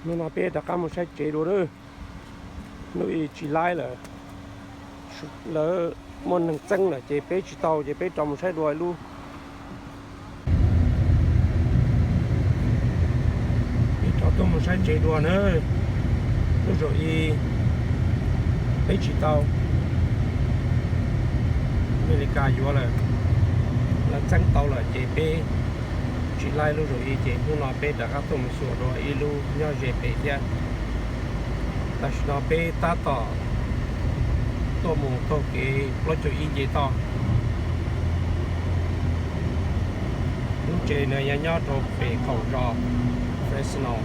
Hnub no peb rov qab mus saib tsev dua na. Hnub ib tsis laib lawm, lawv muaj neeg txeeb lawm ces peb tsis tau ces peb rov mus saib dua ib lub. Peb rov tuaj mus saib tsev dua na. Lub zaum ib peb tsis tau, Amelikas yuav lawm, lawv txeeb tau lawm ces peb tsis laib lub zaum ib ces hnub no peb rov qab tuaj mus xyuas dua ib lub nyob ze pem thiab. Tam sim no peb tab tom tuaj mus taug kev plaub caug ib nce toj. Lub tsev no yog nyob rau pem qaum zos Fresno.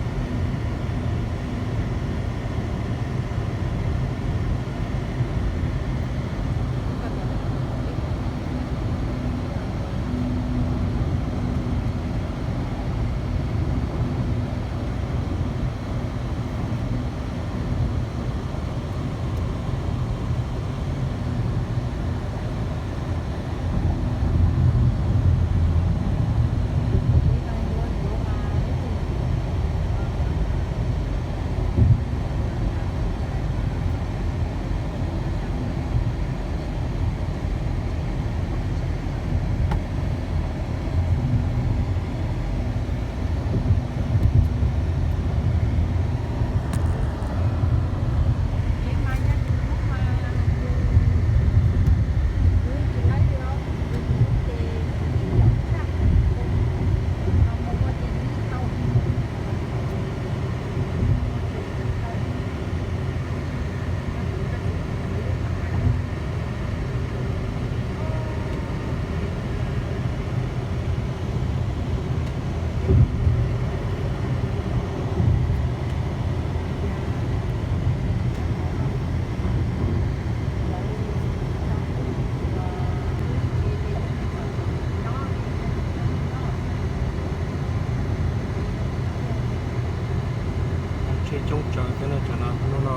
Tsheb coob tsawv thiab na, tam no hnub no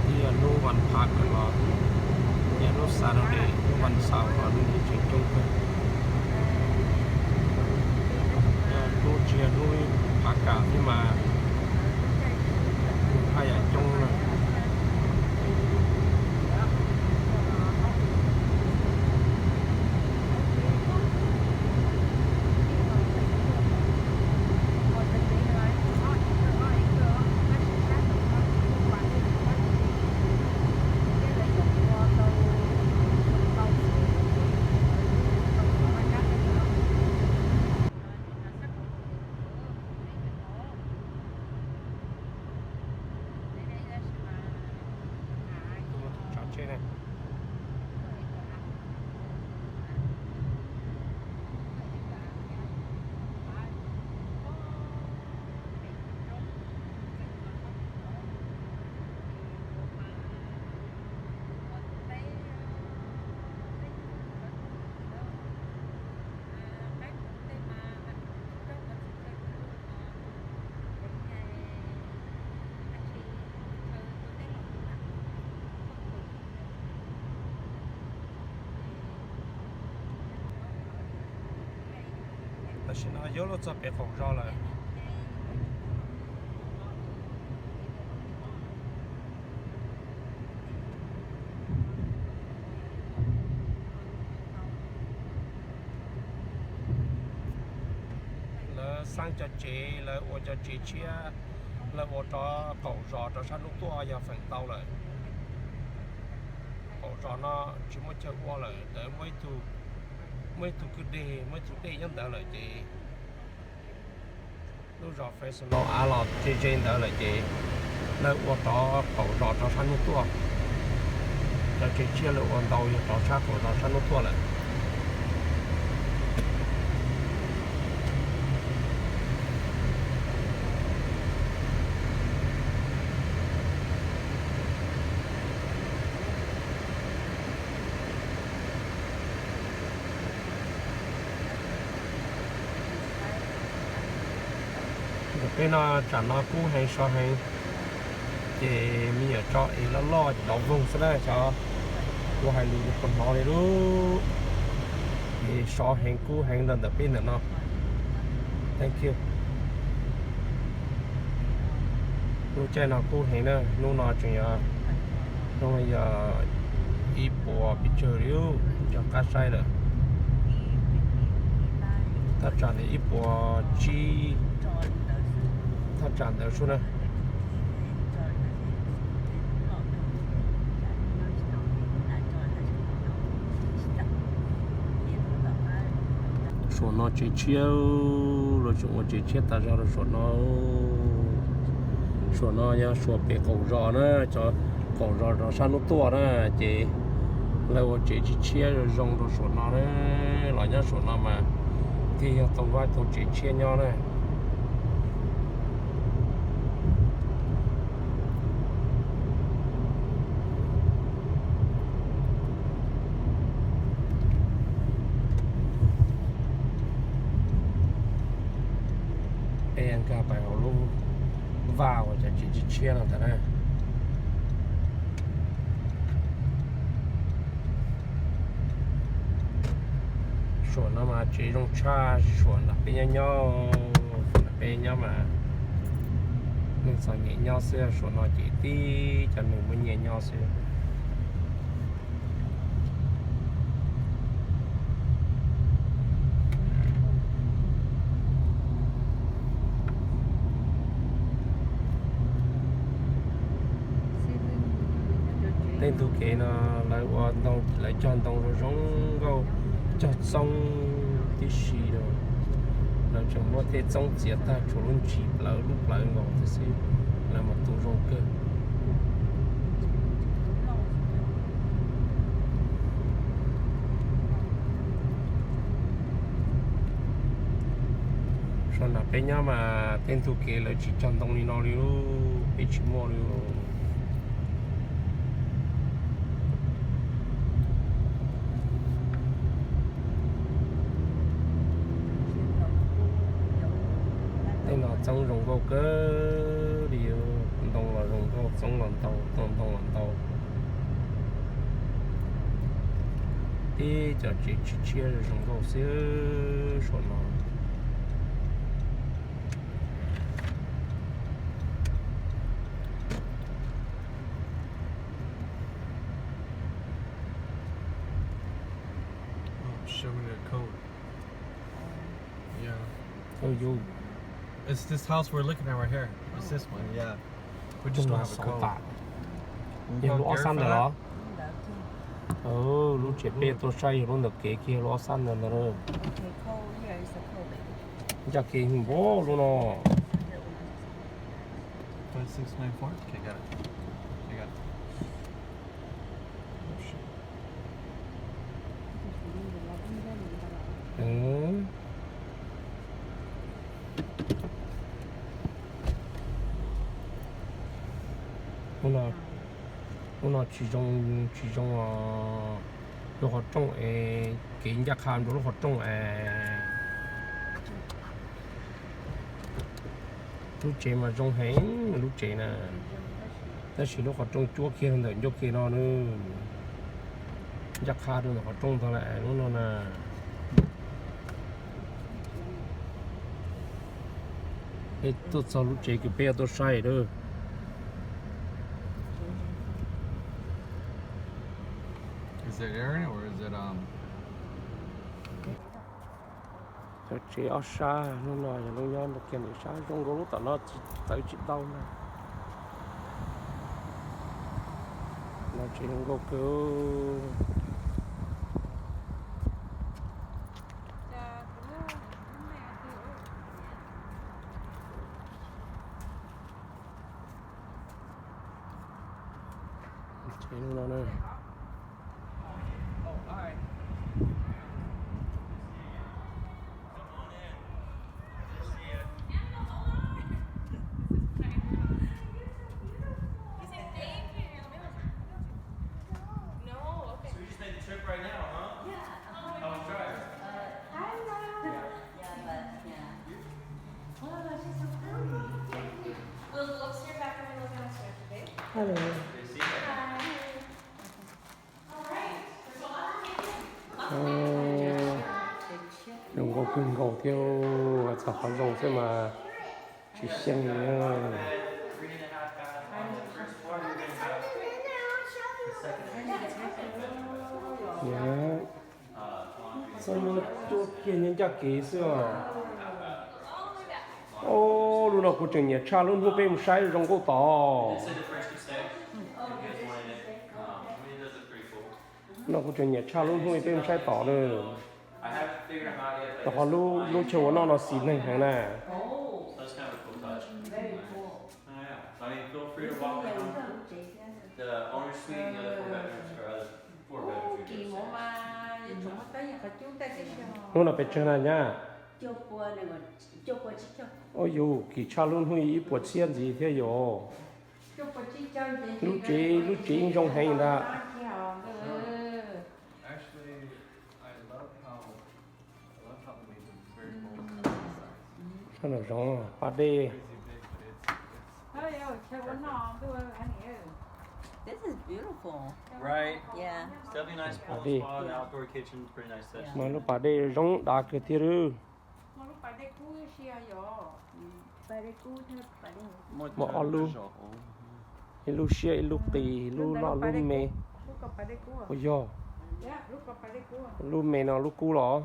ib yog hnub vas phav kawm los, ib yog hnub Saturday, hnub vas xaum los hnub tsheb coob kawg. Yog hnub tsis yog hnub phav kawm thiab mas haj yam coob na. Tsav tsheb ne. Tam sim no yuav luag txog pem qaum zos lawm. Lawv xab cov tsev, lawv ua cov tsev tshiab, lawv ua rov qaum zos rau sab hnub tuaj yog feem ntau lawm. Qaum zos no tsis muaj chaw ua lawm, lawv muaj ib tug kwj deg, muaj ib tug dej nyob ntawd lawm ces lub zos Fresno av los ze ze ntawd lawm ces lawv ua rov qaum zos rau sab hnub tuaj. Cov tsev tshiab lawv ua ntau yog rov sab qaum zos sab hnub tuaj lawm. Ntawm peb no tsam no kub heev so heev, ces me nyuam tso es loj loj ces dov voog xwb na xyov, kuv hais lus puas hnov li lub, es so heev kub heev ntawm ntawm peb ntawm no. Thank you. Lub caij no kub heev na, hnub no tseem yog, hnub no yog ib puas pes tsawg li, cov qab saib lawm. Thaj tsam ntawd ib puas tsib, thaj tsam ntawd sub na. Suam no tsev tshiab, luag tseem ua tsev tshiab tas zog rau suam no. Suam no yog suam pem qaum zos na, cov qaum zos rau sab hnub tuaj na, ces lawv ua tsev tshiab tshiab zoo zoo rau suam no na. Los nyob suam no mas thiaj yog tau vaj tau tsev tshiab nyob na. Peb nkag pais hauv lub vaj uas cov tsev tshiab tshiab no ntag na. Suam no mas tsev zoo tshaj suam nram peb nyob nyob, suam nram peb nyob mas neeg txom nyem nyob xwb, suam no ces tib cov neeg muaj nyiaj nyob xwb. Tej ntug kev no lawv ua ntoo, lawv cog ntoo zoo zoo nkauj, cog txoob tib si rau. Lawv tseem muab tej txoob txiav tag tshuav lub ntsis plawv lub plawv nkaus thiab xwb, lawv mas tu zoo kawg. Suav nram peb nyob mas tej ntug kev lawv tsis cog ntoo li no li, peb tsis muaj li. Tej no txoob zoo nkauj kawg li, ntoo los zoo nkauj, txoob los ntau, ntoo los ntau. Tib cov tsev tshiab tshiab zoo nkauj xwb suav no. Yog lub ob sab ntawd los? Lub tsev peb tuaj saib yog lub ntawm kev kiag, lub ob sab ntawd ntag. Ncaj kev npaum lub no. Hnub no tsis zoo, tsis zoo lub qhov rooj es kev ncaj qha nrug lub qhov rooj es. Lub tsev mas zoo heev lub tsev na, tab sis lub qhov rooj cuab kiag ntawm ncauj ke no na, ncaj qha rau ntawm qhov rooj ntag lawm lub no na. Peb tuaj txog lub tsev kws peb yuav tuaj saib lawm. Cov tsev ob sab hnub no yog lub nyob kiag ntawm sab zoo nkauj, lub tom no tsis txawv tsis tau na. No tsev zoo nkauj kawg. Tsev no na. Hello. Zoo nkauj kawg nkaus thiab, txog qhov zoo xwb mas tsis xyeej li. Txog nyuag cuab kiag nyob ncaj kev xwb os. Ob, lub no kuv tseem nyiam tshaj lub hnub peb mus saib zoo nkauj tod. No kuv tseem nyiam tshaj lub hnub peb mus saib tod na. Rau qhov lub chaw ua noj no xis neeg heev na. Hnub no pes tsawg na nyab? Ua yus kim tshaj lub hnub ib puas txhiab ntxiv thiab yom. Lub tsev, lub tsev yeej zoo heev ntag. Sab no zoo pas dej. Pas dej. Mas lub pas dej zoo dav kawg thiab lub. Muaj ob lub, ib lub siab ib lub qis, lub loj lub me. Ua yog lub me no lub kub los?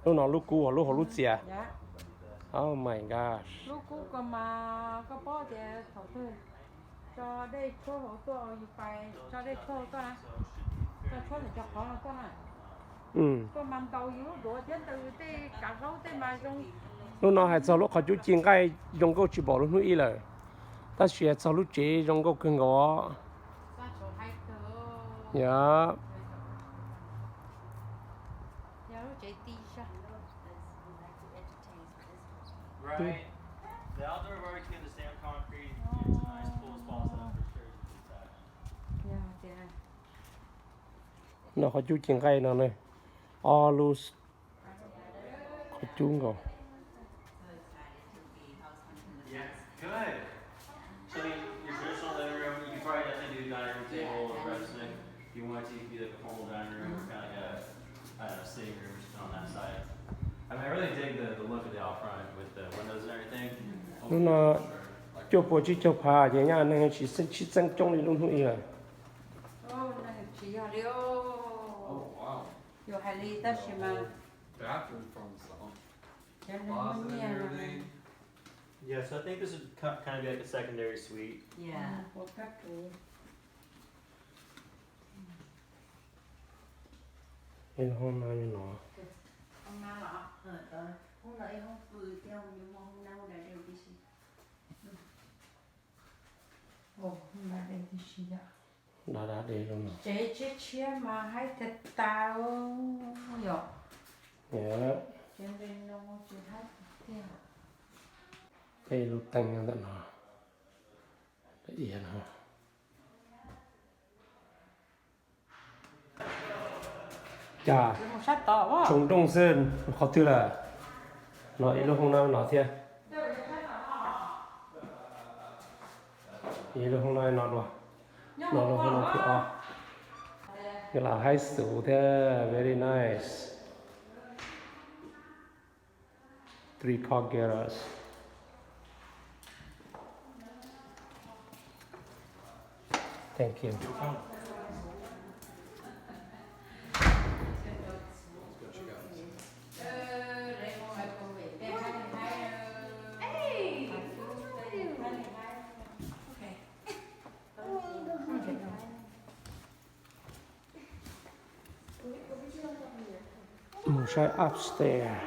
Lub no lub kub, lub hauv lub txias. Oh my gosh. Lub no hais txog lub qhov cub ci nqaij zoo nkauj tsis npaum lub hnub ib lawm, tab sis hais txog lub tsev zoo nkauj kawg nkaus. Yog. No qhov cub ci nqaij no ne, ob lub qhov cub nkaus. Lub no cuaj puas tsib caug phav ces nyaj neeg tsis txeeb coob li lub hnub ib lawm. Yeah, so I think this would ki- kind of be like a secondary suite. Ib lub hoob no li no. Dav dav de los no. Tsev tshiab tshiab mas haib tiag tas yom. Tsev npe no tsis haib tiag. Peb lub teeb ntawm no, iav no. Cas tsoom nrooj xwb qhov twg lawm? No ib lub hoob no no thiab. Ib lub hoob no no dua. No lub hoob no thiab os. Nws lam haib xus thiab, very nice. Three park garage. Thank you. Mus saib upstairs.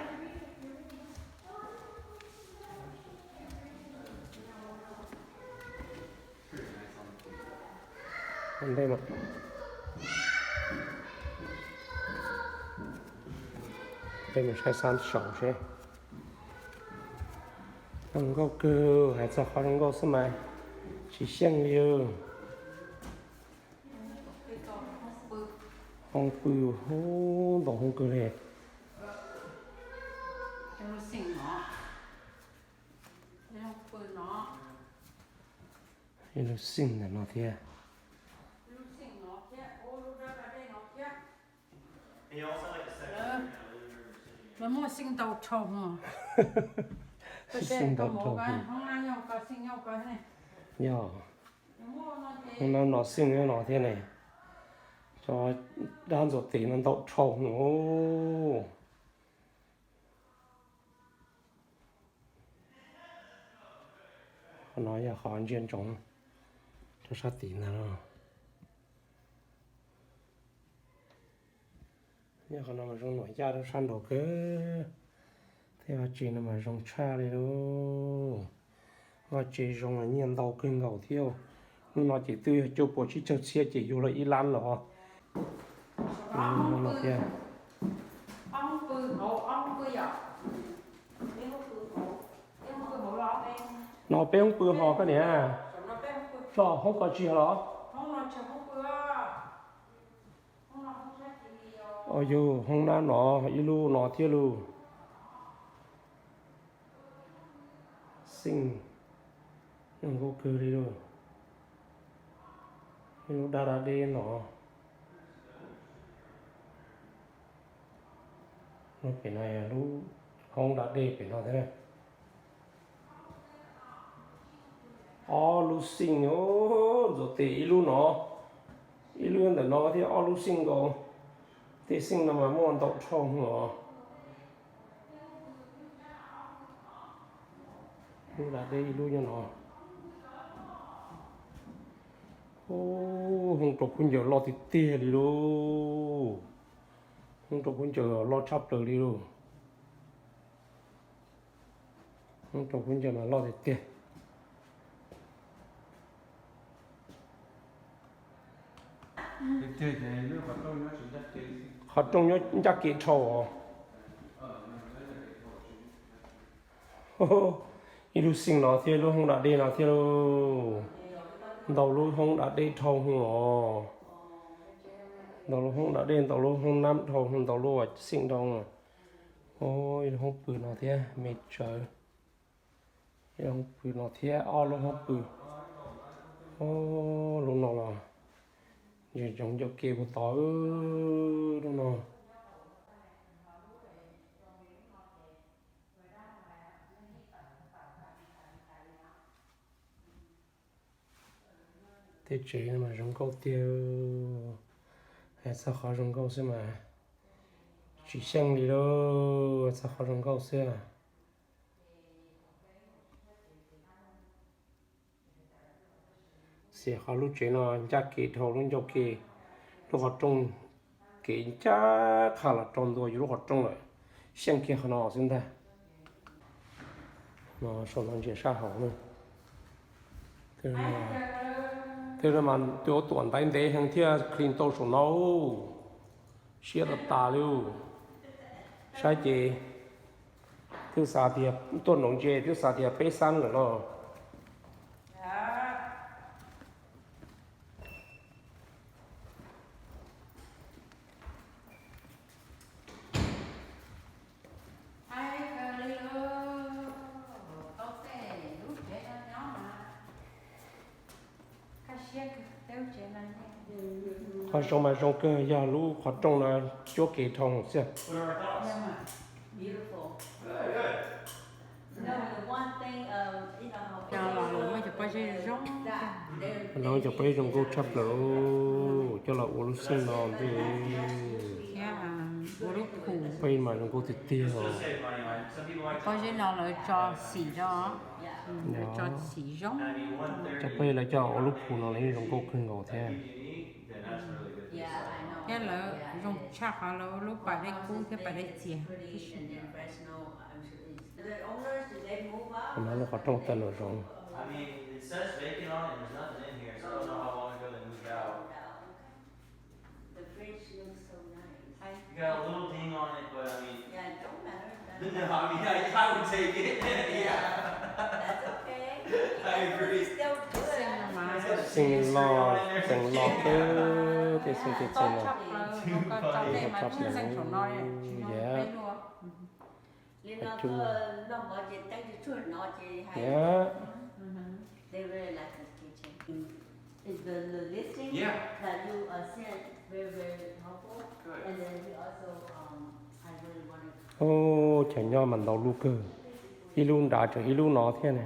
Peb mus saib xab saum seb. Zoo nkauj kawg, hais txog qhov zoo nkauj xwb mas tsis xyeej li. Hoob pw, ntaus hoob kawg li. Ib lub xeej ntawm no thiab. Lawv muaj xeej ntau dhau. Xeej ntau dhau. Yog, hoob no no xeej no thiab ne. Cov dab ntxuav tes no ntau dhau no. Qhov no yog qhov ntsia ntsoov rau sab tid ntag no. Yog qhov no mas zoo nuam yaj rau sab nraud kawg, thiab vaj tse no mas zoo tshaj li lauj. Vaj tse zoo nyiaj ntau kawg nkaus thiab. Hnub no ces twb yog cuaj puas tsib caug txhiab ces yuav los ib lab los. Thiab no peb hoob pw ho koj niam. Hoob ko tsis los? Yog hoob nab no ib lub no thiab lauj. Xeej zoo nkauj kawg li lauj. Ib lub dab dab deb no. Lub pem no yog lub hoob da dej pem no thiab. Ob lub xeej ntxuav tes ib lub no, ib lub ntawm no thiab ob lub xeej nkaus. Tej xeej no mas muaj ntau dhau os. Lub da dej ib lub nyob no. Hoob rau khaub ncaws loj tiag tiag li lauj. Hoob rau khaub ncaws loj tshaj plaws li lauj. Hoob rau khaub ncaws mas loj tiag tiag. Qhov rooj nyob ncaj kev dhau os. Ib lub xeej no thiab lub hoob da dej no thiab lauj. Ntau lub hoob da dej dhau hwv os. Ntau lub hoob da dej, ntau lub hoob nab dhau hwv, ntau lub xeej dhau. Ib lub hoob pw no thiab me tsawv. Ib lub hoob pw no thiab ob lub hoob pw. Lub no los ntsia ntsoov ncauj ke puag tod lub no. Tej tsev no mas zoo nkauj tiag. Hais txog qhov zoo nkauj xwb mas tsis xyeej li lauj, txog qhov zoo nkauj xwb. Xiam qhov lub tsev no ncaj kev dhau lub ncauj ke, lub qhov rooj kev ncaj qha los rau ntua yus lub qhov rooj lawm, xyeej kiag qhov no xwb ntag. No saum no ntsia sab hauv na. Tej no mas twb ua tuam ntaiv ntev heev thiaj clean tau saum no. Siab tas tas li. Saib ces twb xav tias tuaj nuv ntses twb xav tias peb xab lawm los. Qhov zoo mas zoo kawg yog lub qhov rooj no cuab kev dhau xwb. Los lawv muab cov pob zeb zoo, lawv muab cov pob zeb zoo nkauj tshaj plaws coj los ua lub xeej no ntag. Thiab ua lub phu, pob zeb mas zoo nkauj tiag tiag. Pob zeb no lawv tso xim rau, lawv tso xim zoo. Cov pob zeb lawv coj ua lub phu no los yeej zoo nkauj kawg nkaus thiab. Thiab lawv zoo tshaj qhov lawv lub pas dej kub thiab pas dej txias. Qhov no lub qhov rooj tawm los zoo. Xeej los tseem los kawg, tej xeej tej tseem los. Yam. Ub, chaw nyob mas ntau lub kawg, ib lub nrad tseem ib lub no thiab ne.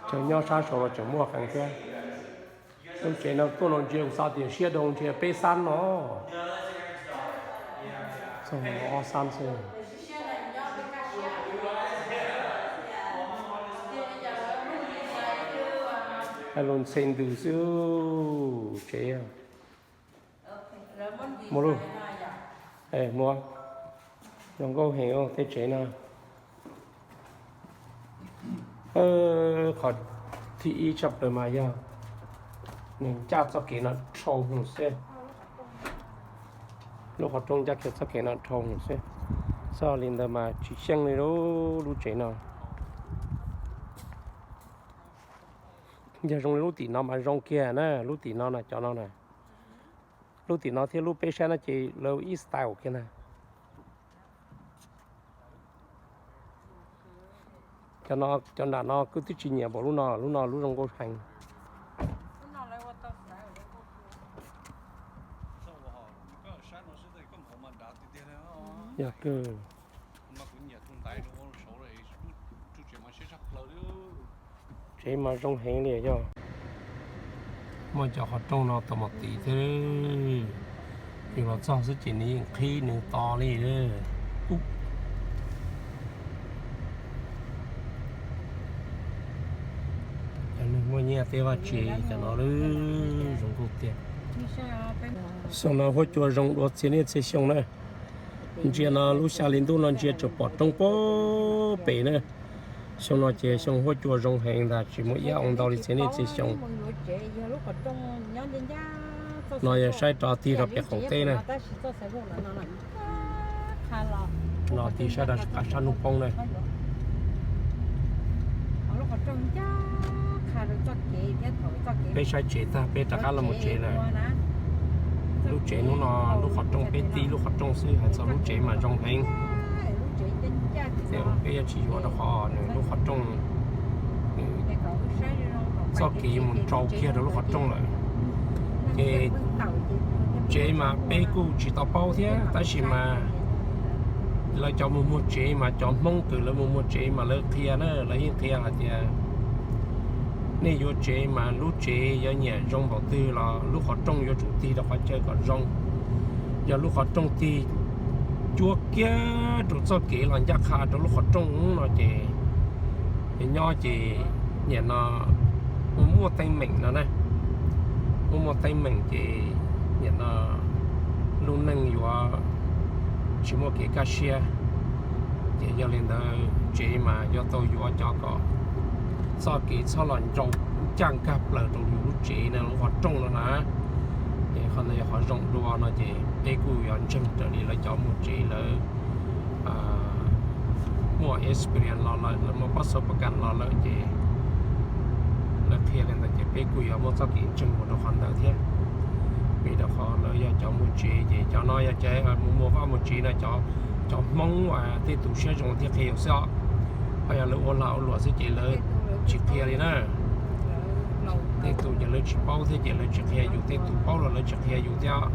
Chaw nyob sab saud los tseem muaj qee thiab. Lub tsev no tuaj no ntsia kuv xav tias siab dhau ntshe peb xab no. Txog ob xab xwb. Hais lus ntxhe ntws xwb tsev. Muaj lub, muaj, zoo nkauj heev tej tsev no. Qhov thib ib tshaj plaws mas yog nws ncaj txoj kev no dhau hwv xwb. Lub qhov rooj ncaj kiag txoj kev no dhau hwv xwb. Txog li ntawd mas tsis xyeej li lub, lub tsev no. Yog zoo li lub tim no mas zoo kiag na, lub tim no na, cov no na. Lub tim no thiab lub peb sab no ces lawv ib style kiag na. Cov no, cov nram no kuj twb tsis nyiam npaum lub no, lub no lub zoo nkauj heev. Yog kawg. Tsev mas zoo heev li yog. Muaj cov qhov rooj no tau mus tid thiab. Yus los txog xwb ces nws yeej qhib nws to li. Cov neeg muaj nyiaj tej vaj tse cov no zoo nkauj tiag. Xyoo no huab cua zoo dua txhia niaj txhia xyoo na. Ntsia no lub xya li ntuj no ntsia tseem pom roob puag pem na. Xyoo no ces xyoo huab cua zoo heev ntag, tsis muaj iab oo ntau li txhia niaj txhia xyoo. No yog saib rov tig rau pem qaum teb na. No tig saib rau qab sab hnub poob na. Peb saib tsev tag peb rov qab los mus tsev lawm. Lub tsev hnub no lub qhov rooj peb tib lub qhov rooj xwb, hais txog lub tsev mas zoo heev. Peb yuav tsis yuav rau qhov nws lub qhov rooj, nws txoj kev mus rau kiag rau lub qhov rooj lawm. Ces tsev mas peb kuj tsis tau paub thiab, tab sis mas lawv cov mus muag tsev mas cov Hmoob kws lawv mus muag tsev mas lawv qhia na, lawv yeej qhia hais tias nej yuav tsev mas lub tsev yuav nyiam zoo npaum twg los lub qhov rooj yuav tsum tig rau qhov chaw kom zoo. Yog lub qhov rooj tig cuab kiag rau txoj kev los ncaj qha rau lub qhov rooj no ces nyob ces nim no muaj muaj teeb meem no na, muaj muaj teeb meem ces nim no lub neej yuav tsis muaj kev kaj siab. Ces yog li ntawd tsev mas yuav tau yuav cov kom txoj kev txhob los ncau ncaj nkag plaws rau yus lub tsev no lub qhov rooj no na. Ces qhov ntawd yog qhov zoo dua no ces peb kuj yuav ntseeg raws li lawv cov muag tsev lawv muaj experience los lawm, lawv muaj pab xav pas kas los lawm ces lawv qhia li ntawd ces peb kuj yuav muaj txoj kev ntseeg mus rau qhov ntawd thiab. Vim rau qhov lawv yog cov muag tsev ces cov no yog cov mus muag vaj muag tsev no cov, cov Hmoob tej tus siab zoo thiaj qhia yus xwb os. Ho yog lawv ua lag ua luam xwb ces lawv tsis qhia li na. Tej tus ces lawv tsis paub thiab ces lawv tsis qhia yus, tej tus paub los lawv tsis qhia yus thiab.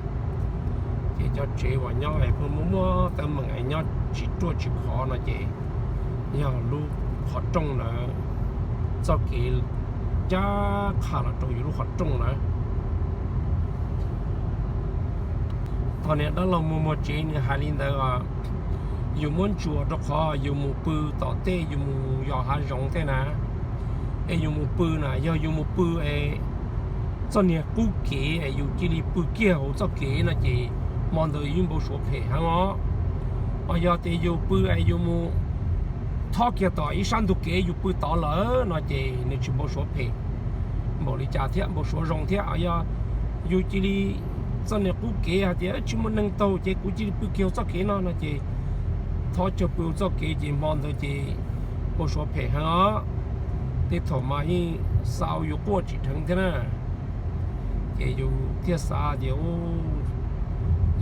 Ces cov tsev uas nyob es pheej muaj muaj teeb meem es nyob tsis ruaj tsis khov no ces yog lub qhov rooj lawm, txoj kev ncaj qha los rau yus lub qhov rooj lawm. Thaum niam dab laug mus muag tsev nws hais li ntawd, yus muab ntsuas rau qhov yus mus pw tom tej, yus mus yos hav zoov tej na, es yus mus pw na, yog yus mus pw es txoj niag qub kev es yus cia li pw kiag hauv txoj kev no ces hmo ntawd yeej npau suav phem heev os. Ho yog tias yus pw es yus mus thob kiag tom ib sab ntug kev yus pw tod lawm no ces nws tsis npau suav phem npaum li cas thiab, npau suav zoo thiab. Yog yus cia li txoj niag qub kev hais tias tsis muaj neeg taug ces kuv cia li pw kiag hauv txoj kev no no ces thov caw pw hauv txoj kev ces hmo ntawd ces npau suav phem heev os. Tej thaum mas yeej xav ua yus quaj tsis dheev thiab na. Ces yus thiaj xav tias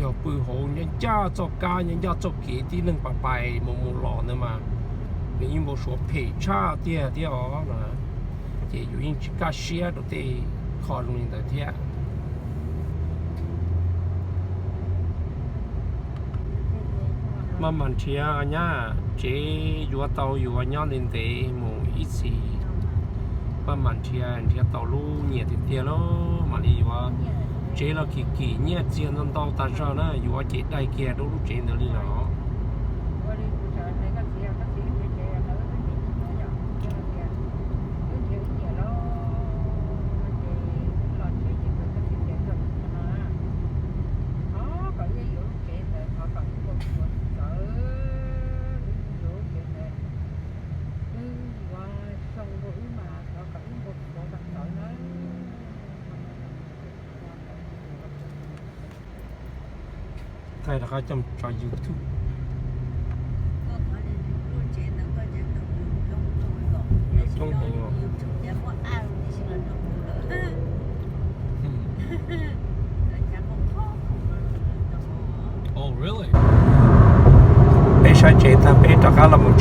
yog pw hauv nyob ncaj txoj kab nyob ncaj txoj kev tib neeg pais pais mus mus los ntawd mas nws yeej npau suav phem tshaj tiag thiab os. Ces yus yeej tsis kaj siab rau tej qho zoo li ntawd thiab. Maj mam nrhiav nyab, tsev yuav tau yuav nyob ntev ntev mus ib txhis Pab mam nrhiav nrhiav tau lub nyiam tiag tiag lawm mam li yuav. Tsev los kim kim nyiaj txiag ntau ntau tas zog na, yuav ces dai kiag rau lub tsev ntawd li lawm. Thaij rov qab coj tso YouTube. Coob heev os. Peb saib tsev tag peb rov qab los mus